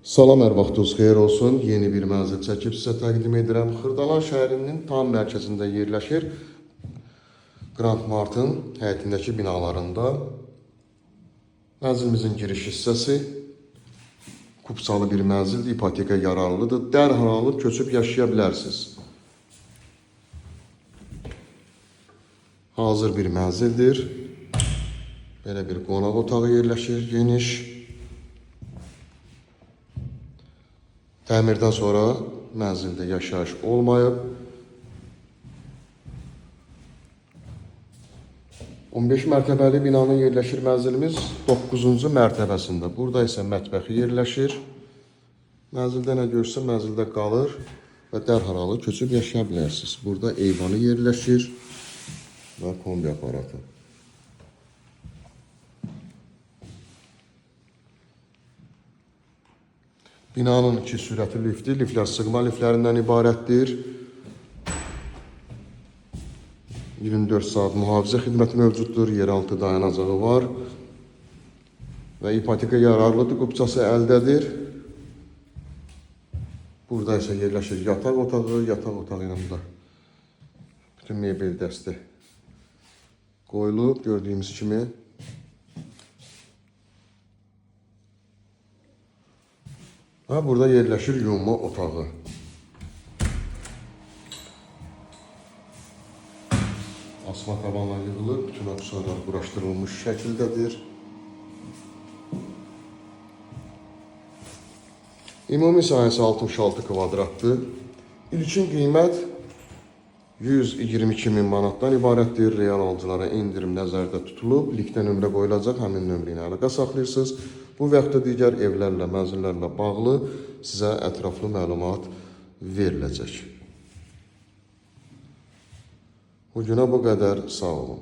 Salam, hər vaxtınız xeyir olsun. Yeni bir mənzil çəkib sizə təqdim edirəm. Xırdalan şəhərinin tam mərkəzində yerləşir. Grand Martın həyətindəki binalarında. Mənzilimizin giriş hissəsi kupçalı bir mənzildir, ipoteka yararlıdır. Dərhal alıb köçüb yaşaya bilərsiniz. Hazır bir mənzildir. Belə bir qonaq otağı yerləşir, geniş. Təmirdən sonra mənzildə yaşayış olmayıb. 15 mərtəbəli binanın yerləşir mənzilimiz 9-cu mərtəbəsində. Burada isə mətbəxi yerləşir. Mənzildə nə görsə mənzildə qalır və dərhal alıb köçüb yaşaya bilərsiniz. Burada eyvanı yerləşir və kombi aparatı. Binanın iki sürətli lifti, liftlər sığma liftlərindən ibarətdir. 24 saat mühafizə xidməti mövcuddur, yeraltı dayanacağı var və ipoteka yararlıdır, qupçası əldədir. Burada isə yerləşir yataq otağı, yataq otağı ilə burada bütün mebel dəsti qoyulub, gördüyümüz kimi. Və burada yerləşir yunma otağı. Asma tavanla yığılıb, bütün aksesuarlar quraşdırılmış şəkildədir. Ümumi sahəsi 66 kvadratdır. İlkin qiymət 122 min manatdan ibarətdir. Real alıcılara endirim nəzərdə tutulub. Linkdə nömrə qoyulacaq. Həmin nömrə ilə əlaqə saxlayırsınız. Bu və yaxud da digər evlərlə, mənzillərlə bağlı sizə ətraflı məlumat veriləcək. Bugünə bu qədər. Sağ olun.